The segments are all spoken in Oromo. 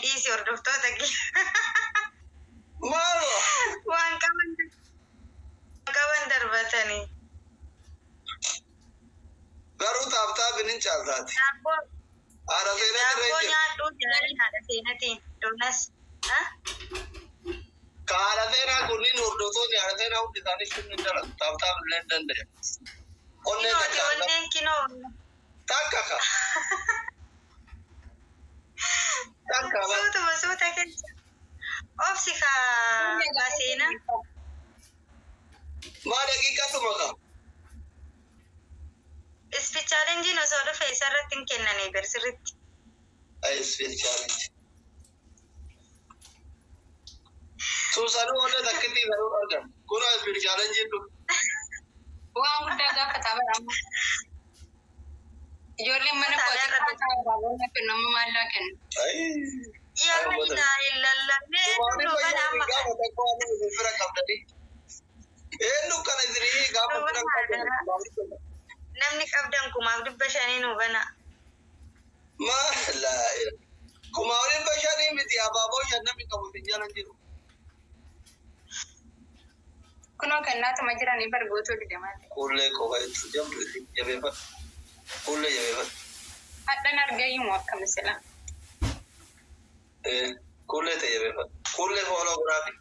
Dhiisi hordoftoota kiyya. Maaloo? Waan qaban darbatanii. Garuu tap tapiin hin caaltaati. Daabboo Haadha seenaa irra daabboo hin jiru. Nyaadhuu jedhanii haadha seenatiin doonas. Ka haadha seenaa kunniin hordoftoonni haadha seenaa hundi isaanii shunni hin dalagu. Tap tap illee hin danda'e. Onnee Kinooti takka onneen kinoo. Takka ka. Takka ba. Suutuma suuta keessa. Obsi kaa seenaa. Maa daqiiqatuma ka. Speed challengeiin osoo dhufe isarratti hin kennanii bersirritti. Ay, speed challenge. Suusanuu onnee takkitti garuu argamu. Kunoo speed challenge dhufe. Waan guddaa gaafataa bara amma. Ijoolleen mana kooti irraa kennu amma maallaa kennu. Ay. Yaa ilaa illallah. Mee Kumaanii eenyu kana fayyaa amma gaafa takka waan isin bira qabdanii. Eenyu kana isinii gaafa bira qabdanii. Namni qabdan 5,500 nuu bana. Maa laa 5,500 miti, abaaboo shan namni qabu isin jala hin jiru. Kunoo kennaatuma jiranii bargootuu dide malee. Kuullee qofa itti jabdu isin jabeeffadhu. Kuullee jabeeffadhu. Hadhan argayyumu akka misila. Kuullee ta'e jabeeffadhu. Kuullee follow godhaafi.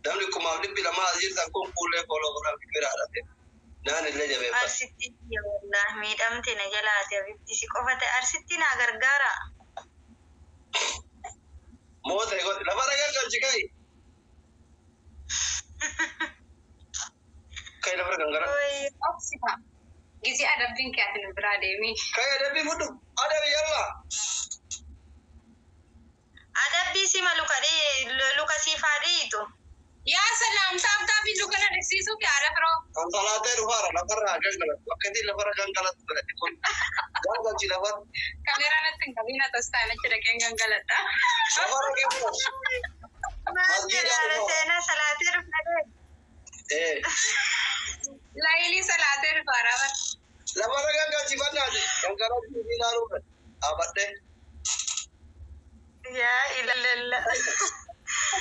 Namni 200,000 as jirtan kun kuullee follow godhaafi bira haadhate. Naan illee jabeeffadhu. Arsitti wallah miidhamte na jalaate abibti si qofa ta'e arsitti naa gargaara. Moota godhi lafa ragaa galchi ka'i. Ka'i lafa gangara. Obsi ta'a. Gisee adabbiin kee ati nu biraa deemii. Ka'i adabbii fudhu. Adabi yalla. Adabbii sima luka luka siifaa dhiitu. Yaa salaam, tap tapii luka na dhiqsiisuu fi haadha firoo. Konkolaatee dhufaara lafarraa gangalatu. Akkasiin lafarra gangalatu godhate kun. Gangalchi lafarra. Kaameeraa natti hin qabiin atas ta'an achi dhaqeen gangaladha. Lafarra gangalatu. Maal jedhaara seenaa salaatee dhufnadee. Eh. Laayilii salaatee dhufaara bara. Lafarra gangalchi fannaati. Gangalatu ilaaluu fedha. Dhaabadhee. Yaa ilaalalla.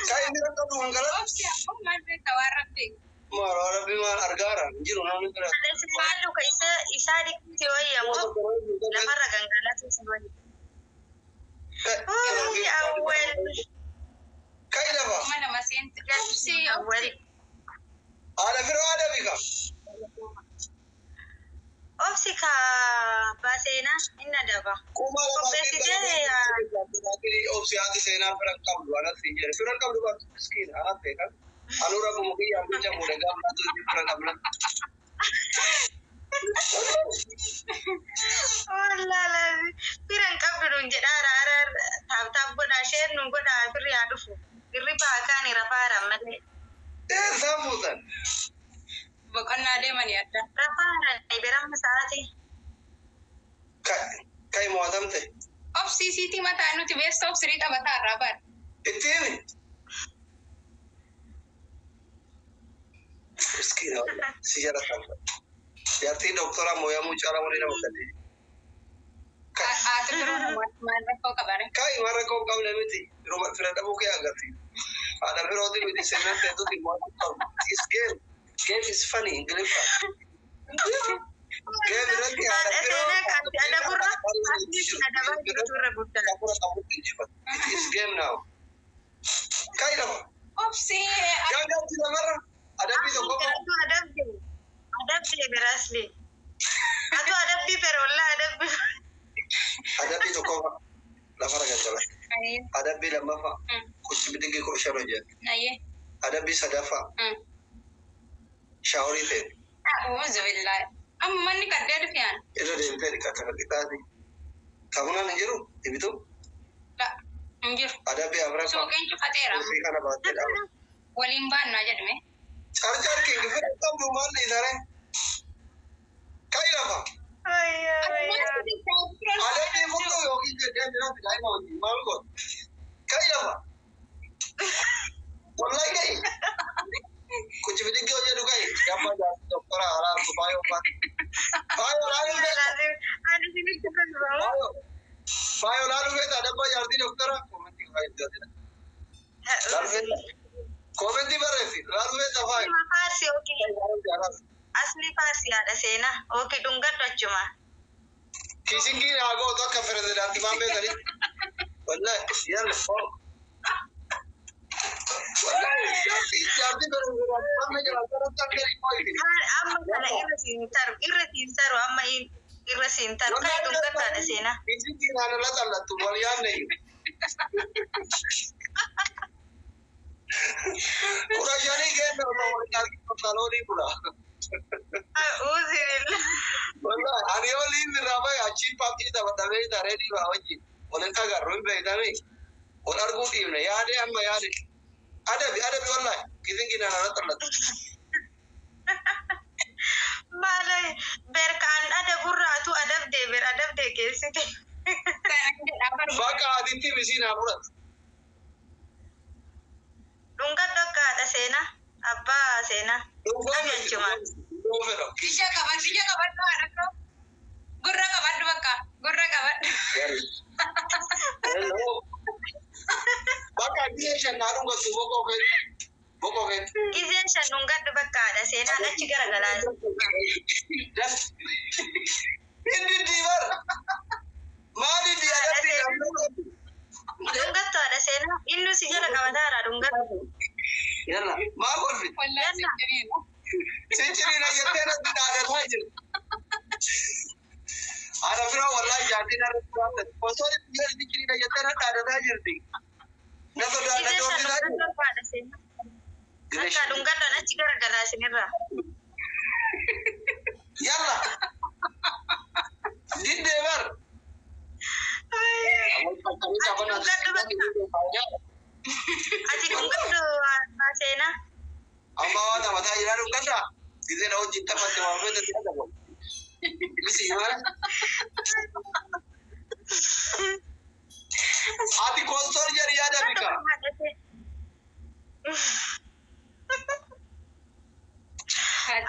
Ka'i bira qabdu gangalatu. Obsi ammoo maal beekta waan rabbi. Maal rabbi maal argaara hin jiru namni bira. Maal luka isa isaa dhiqti wayyamoo lafarra gangalatu si wayya. Awwal. Ka'i lafa. Kuma lama seenti. Obsi Awwal. obsi. Haadha firoo adabi ka. Obsi kaa baaseenaa inni adaba. 2,000. Qopheessitee Obsi, haati seenaa fira hin qabdu anas hin jedhe. Fira hin qabdu baatu miskiina anas beekan. Anuu rabbu mukiyyaan jecha fuudhe gaafatu fira qabna. Wallaala fira hin qabdu nuun jedhaa raara tap tap godhaa share nuun godhaa firri haa dhufu. Firri baakaani rafaara malee. Eessaan fuutan? Boqonnaa deemanii adda. Rafaara biramma sa'aatii. Kai mo'atamte. Obsi siitii mataa nuti beesta obsirii taphataa irraa bara. Itti himi. Miskiina si jala qabda. Jaartiin doktora mooyamuu caalaa walii nama gadee. Haati biroo maal rakkoo qabare? Kai waan rakkoo hin qabne miti. Fira dhabuu kee agarsiisa. Haadha firooti miti seenaan teetuuti mo'atuu qabdu. Is game. Game is funny Ingiliffaan. Game irratti haadha Haadha firoo. seenaa qabdi adaburra asli adabaa jirtu irra guddaa. Kabura qabutti injifatu. It is game now. Kai lafa. Obsi. Gangalchi lafarra. Adabbii tokko. Atu adabbi adabbi biraasli. Atu adabbii fere wallaa adabbii. Adabbii tokkoffaa lafarra galgala. Adabbii lammaffaa kuchi bidigii 15 hojjetu. Ayyee. Adabbii sadaffaa showerii ta'e. A'uuzu billaahi. Amma manni qaddee dhufiyaan. Irra deemtee dhiqatta qixaati. Saamunaan hin jiru dibitu. La hin jiru. Adabbii afuraffaa Suuqiin cufateera. qulfii kana baattee dhaaba. Waliin baannaa jedhame. Carcar kee fira qabdu maal dhiisare? Ka'i lafa. Adabbii fudhu yookiin jedhee jira daa'ima wajjin maal godhu? Ka'i lafa. Wallahi ka'i. Kuchi bidigii hojjetu ka'i. Gamma jaartii doktora haraartu faayoo faayoo. Faayoo laaluu feeta. Ani isinitti kolfamu. Faayoo. Faayoo laaluu feeta adabbaa jaartii doktora. Faayiddaa. Koomentii barreessi. Laaluu safaa. Faarsi okay. Asli faarsi haadha seenaa. Okay, dhungadhu achuma. Kiisingiin haa gootu akka pirezidaantii maan beekanii. Wallahi yalla. Wallahi jaartii pirezidaantii maan beekanii. Amma kana irra siin taru, irra siin taru, amma irra siin taru. Kai dhungadhu haadha seenaa. Kiisingiin haa lola xallattu wal yaadne. 15 kenna osoo waliin arginu saloonii bula. Uuzilillah. Wallahi ani yoo liin irraa bahe achiin paaptii taphatamee taree dhiibaa wajjin waliin agarru hin beektanii wal arguu dhiibne yaade amma yaade adabi adabi wallahi kiisingiin haa lola xallattu. Maal berkaan adaburraatu adabdee ber adabdee geessite. Bakka aditti misiin haa fudhatu. Dhungadhu akka haadha seenaa. Abbaa seenaa. Qabi achuma. Ija qabadhu, ija qabadhu haadha firoo. Gurra qabadhu bakka, gurra qabadhu. Bakka gisee shan naa dhungattu boqoo kee. Boqoo kee. Gizeen shan dhungadhu bakka haadha seenaan achi garagalaa. Inni diibar. Maali di adabbi Dhungattu haadha seenaa. Inni si jala qabataara dhungattu. Yalla maa kolfi. Wallaahi sicciriidha. Sicciriidha jettee natti dhaadataa jirti. Haadha firoo wallahi jaartiin irratti waanta. Osoo itti sicciriidha jettee natti dhaadataa jirti. Na sodaadha Gizeen shan doorsisaa dhungadhu jirti. akka haadha seenaa. Akka dhungadhaan achi garagalaa isinirraa. Yalla. Diddee bar. Ati dhungadhu abbaa seenaa. Amma waan mataa jiraa dhungadha. Gisee na wajjin taphatte waan feete si adabu. Misi maal? Ati koostor jedhi yaada bika.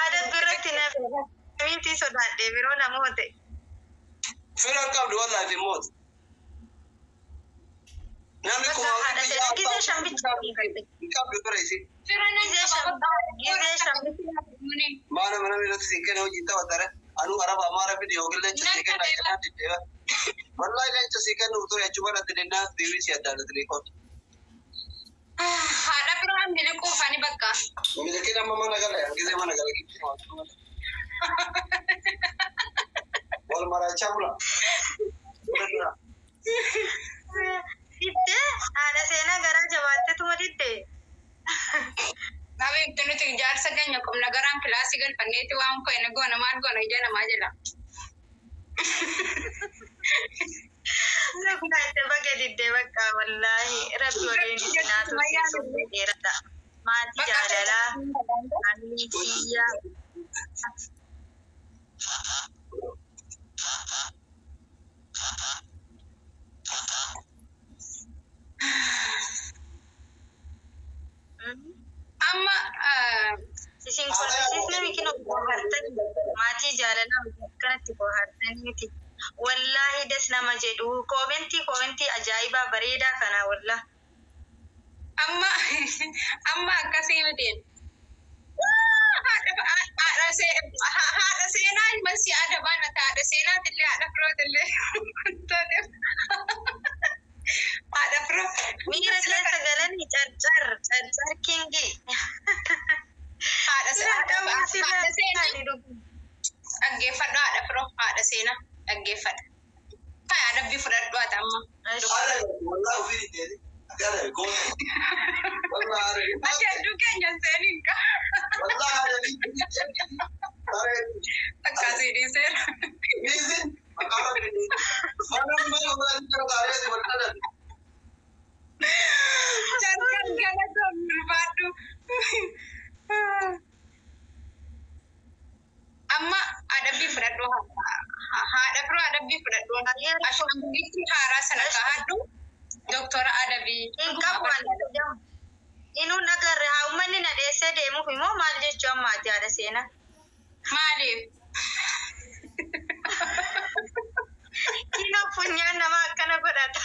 Adabbi irratti namitti sodaadhe biroo namoota. Fira qabdu wallahi isin mooti. Namni kuma Haadha seenaa gisee shan bicha hin qabdu fira isin. Fira nan Gizee shan gizee shan Maana mana irratti sin kenna wajjin taphatare. Anuu araba amaara fide yookiin leenca sii kenna jennaan diddeeba. Wallahi leenca sii kennuuf ture jechuun ati dennaan deebii si addaan ati qoota. Haadha firoo miliquuf ani bakka. Milikiin amma mana gala gisee mana gala gitti. Wal maraachaa bula. Diddee haadha seenaa garaa jabaatte tuma diddee. Dhabeebtu nuti jaarsa keenya qubna garaan kilaasii galfanneeti waan ko'e goona maal goona ija namaa jala. Rakkaate baga diddee bakka wallaahi rabbi waliin isinaa tursiisuuf dheeradha. Maatii jaalalaa, haalli kiyyaa. Amma Isin kolfisiisne mikin bohaartanii maatii jaalalaa akkanatti bohaartanii miti. Wallaahi des nama jedhu koomentii koomentii ajaa'ibaa bareedaa kana wallah. Amma amma akkasii miti. Haadha seenaa ilma si adabaan mata haadha seenaatillee haadha firootillee haadha firoo. Miira keessa galanii carcar carcar kingi. Haadha seenaa dhaggeeffadhu haadha firoo haadha seenaa dhaggeeffadha. Haa adabbii fudhadhu ati amma. Ati hedduu keenya seeniin qaba. Akkasii dhiiseera. Carcar galatoon barbaadhu. Amma adabbii fudhadhu haadha firoo adabbii fudhadhu. Ashaangulliitti haaraa sana kaa'adhu. Doktora adabii. Hin qabu waan jedhamu. Inuu nagarre haa uummanni na dheessee deemuuf immoo maal jechuu ammaati haadha seenaa. Maaliif? Inni funyaan namaa akkana godhata.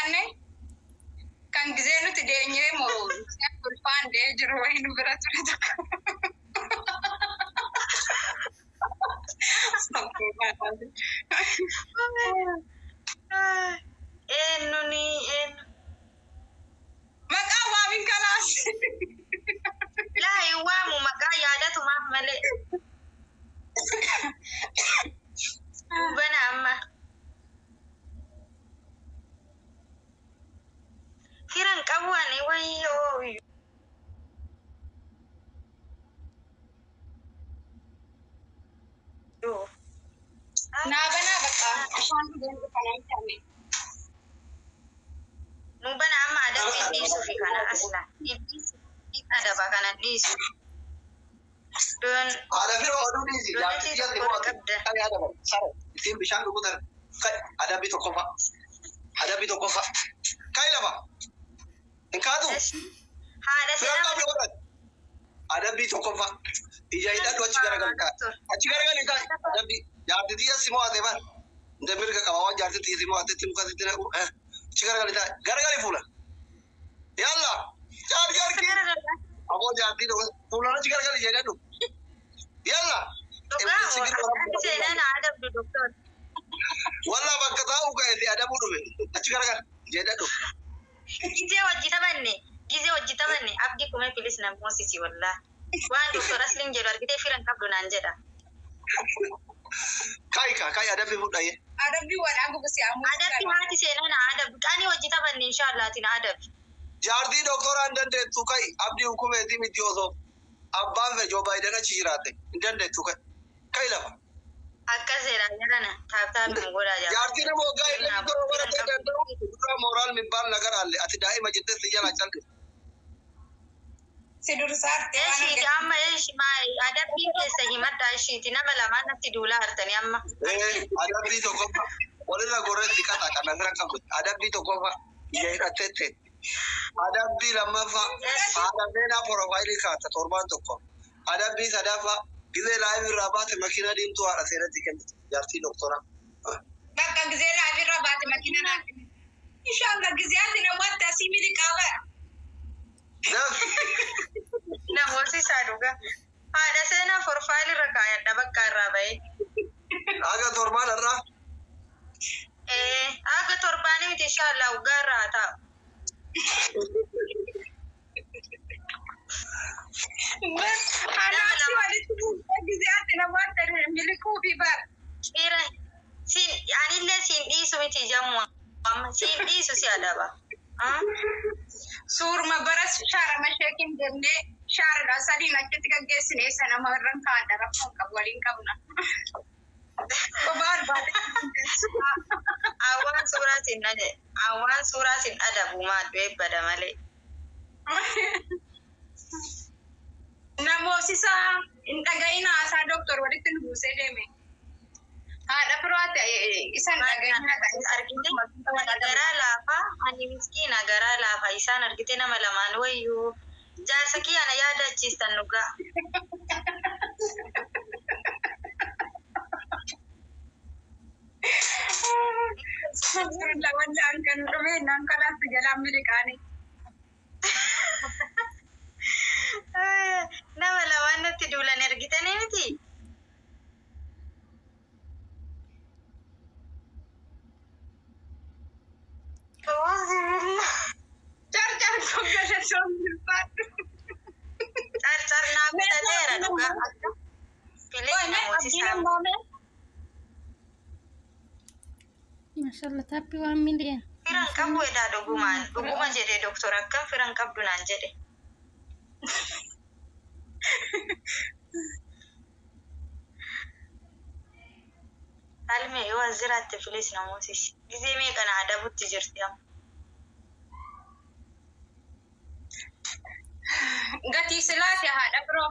fakkaanne kan gizee nuti deenyee moo ulfaan dee jiru wayii nu bira ture tokko. Eenyu ni eenyu? Maqaa waamin kalaas. Laa hin waamu maqaa yaadatumaaf malee. Bana amma. Firan qabu ani wayyoo. Naa banaa bakka bishaan dhugeen dhufa namni ame. Nu bana amma adabbii dhiisuufi kana asla. Adaba kana dhiisu. Doon Haadha firoo oduu dhiisi. Doonii Jaartii jalli tokko mo'ate. qabda. Kai adaban. Sare. Ittiin bishaan dhuguu tare. Kai adabbii tokkoffaa. Adabbii tokkoffaa. Kai lama. Hin kaatu. Haadha Firan seenaa qabdi godhate. Adabbii tokkoffaa. Ija hidhadhu achi garagali taa'e. Achi garagali taa'e. Adabbii jaartii xiyya si mo'ate bar. Inte mirga qaba waan jaartii xiyya si mo'ate itti muka sitti naqu. Achi garagali taa'e. Garagali fuula. Yalla. Jaar jaarkii. Aboo jaartii tokko fuulaan achi garagali ija hidhadhu. Yalla. Dhugaa haadha seenaa na adabdu doktor. Walla bakka taa'u ka'eeti adabuu dhufe. Achi garagali ija hidhadhu. Gizee hojii taphanne gizee hojii taphanne abdii kumee pilis na moosisi wallaa. Waan doktor Asliin jedhu argitee firan qabdu naan jedha. Kai ka kai adabbii fudhaye. Adabbii wadhaa gubusee ammoo. Adabbi haati seenaa na adabdu qaanii hojii taphanne inshaallaati na adabi. Jaartii doktoraa hin dandeettu kai abdii hukumeetii miti osoo abbaan fedhe Joo Baayiden achi jiraate hin dandeettu kai. Kai lafa. Akkas jedha jedhana taaptaap nu godhaa jira. Jaartii nama waggaa inni tokko baratee danda'u dura mooraal mibbaan nagar alle ati daa'ima jettee si jala calqi. Si dursaatti waan Eshiiti amma eshi maali adabbiin keessa himadhaa eshiiti nama lamaan natti duulaa hartanii amma. Adabbii tokkoffaa walirra gorreetti qaxa kana bira qabdu adabbii tokkoffaa ija hidhatteette. Adabbii lammaffaa haadha seenaa porofaayilii kaata torbaan tokko. Adabbii sadaffaa gizee live irraa baate makiina diimtuu haadha seenatti kennite jaartii doktoraa. Bakka gizee laafirra baate makiina naa kennitu. Inshallah gizee ati namoota asii miliqaa bara. Namooti isaa dhugaa. Haadha seenaa porofaayilii irra kaayadha bakka irraa bahee. Haga torbaan irraa Akka torbaanii miti inshaallah waggaa irraa haa taa'u. Anaasi walitti buufee gizee ati namoota miliquu fi bara. Fira siin anillee siin dhiisu miti jammu amma siin dhiisu si adaba. Suurma bara shaarama sheekin deemnee shaaradha sadiin achitti gaggeessine sana irran kaadha rakkoon qabu waliin qabna. Kophaan baate. Awwaan suuraa siin ade awwaan suuraa siin adabu maaddu eebbada malee. Namoosisaa hin dhaga'ina haasaa doktor walitti nu buusee deeme. Haadha firoota isan dhaga'ina Argite garaa laafaa ani miskiina garaa laafaa isaan argite nama lamaan wayyuu jaarsa kiyya na yaadachiistan dhugaa. Wallaan kan dhume naan kalaatti jalaan miliqaani. Nama lamaan natti duulan argitanii miti. Carcar goggola bilbaadhu. Carcar naa kutateera dhugaa. Bilis namooti isaa. Mashallah taappii 1 million. Firan qabu edaa dhugumaan dhuguma jedhe doktor akkam firan qabdu naan jedhe. Almee yoo as jiraatte filis namoosis. Gizee meeqa na adabutti jirti amma. Gatii silaati haadha biroo.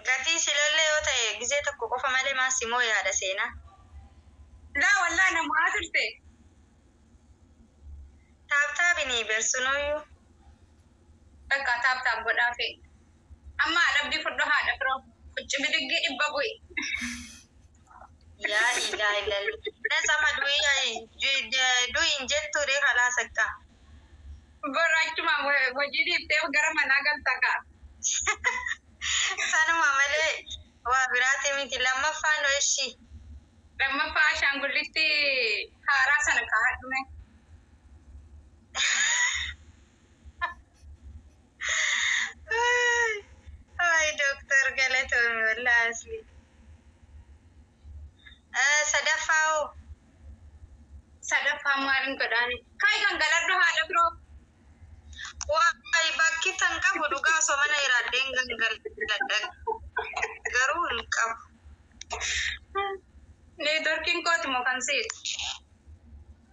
Gatii silallee yoo ta'e gizee tokko qofa malee maasimoo yaada seenaa. Laa wallaa namaa turte. Taaptaabinii bersunuyyuu. Bakka tap tap godhaa fe'e. Amma adabbii fudhu haadha biroo. Qucci bidiggii 100 bu'i. Yaa ilaa ilaa. Nasama du'i Borraachuma hojii dhiiftee gara manaa galta kaa. Sanuma malee waa biraati miti. Lammaffaan ishii. Lammaffaa ashaangullitti haaraa sana kaa'adhume. Waay Dooktar Galatoomi wallaahi asli. Sadaffaa hoo? Sadaffaa maaliin godhaani? Kaayi kan galadhu haadha biroo. Waay bakki tan qabu dhugaa osoo mana jiraadheen gangaladha. Garuu hin qabu. Neetworkiin kooti moo kan siiti?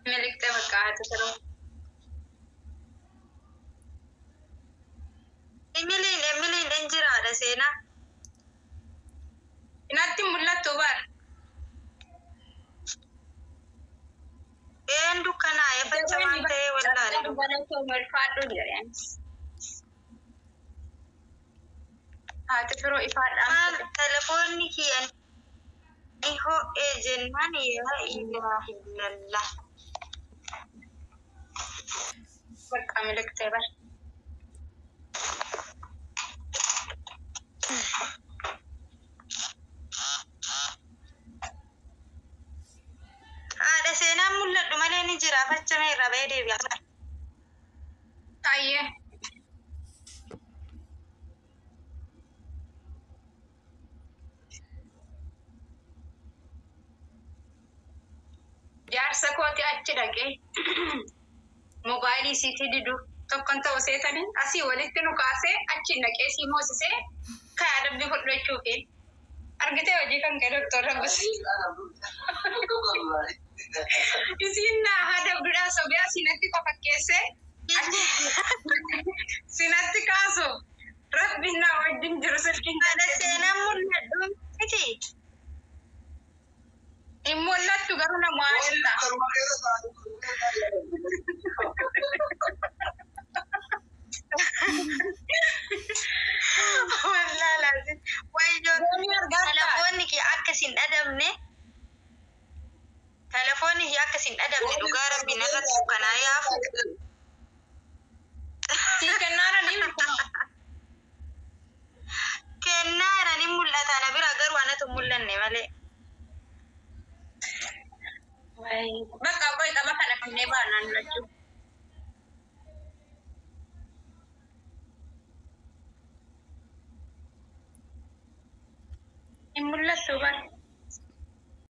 Miliqxee bakka haati biroo. Emiliin Emiliin hin jiraadha seenaa. Natti mul'attu bara. Een dukkanaa'e facha waan ta'ee wallaale. Galatoomi ulfaadhu jedheen. Haati firoo ifaadhaan. Maal telefoonni kiyya ni ho'ee jennaan yaa ilaaha illallah. Bakka miliqxee bara. Haadha seenaan mul'adhu malee ni jira fachamee irraa bahee deebi'a. Taayyee. Jaarsa kooti achi dhaqee moobaayilii isiitii didu tokkon ta'u seetanii asii walitti nu kaasee achi dhaqee sii moosisee kayaa adabbii fudhachuufi. Argitee hojii kan kee Doktor Rabbis. Isiin naa hadabduudhaan sobee sinatti qofakkeessee sinatti kaasu rabbi naa wajjin jiru silkiin. Haadha seenaan mul'adhu miti. Hin mul'attu garuu nama waa'illa. Wallaahi wayyoo telefoonni kee akka isin dhadhabne telefoonni kee akka isin dhadhabne dhugaa rabbiin irratti dukkanaa yaafu. Sii kennaara ni Kennaara ni mul'ata na bira garuu anatu hin mul'anne malee. Bakka qoy tapha kana finnee baanaan lachuu. Hin mul'attu bara.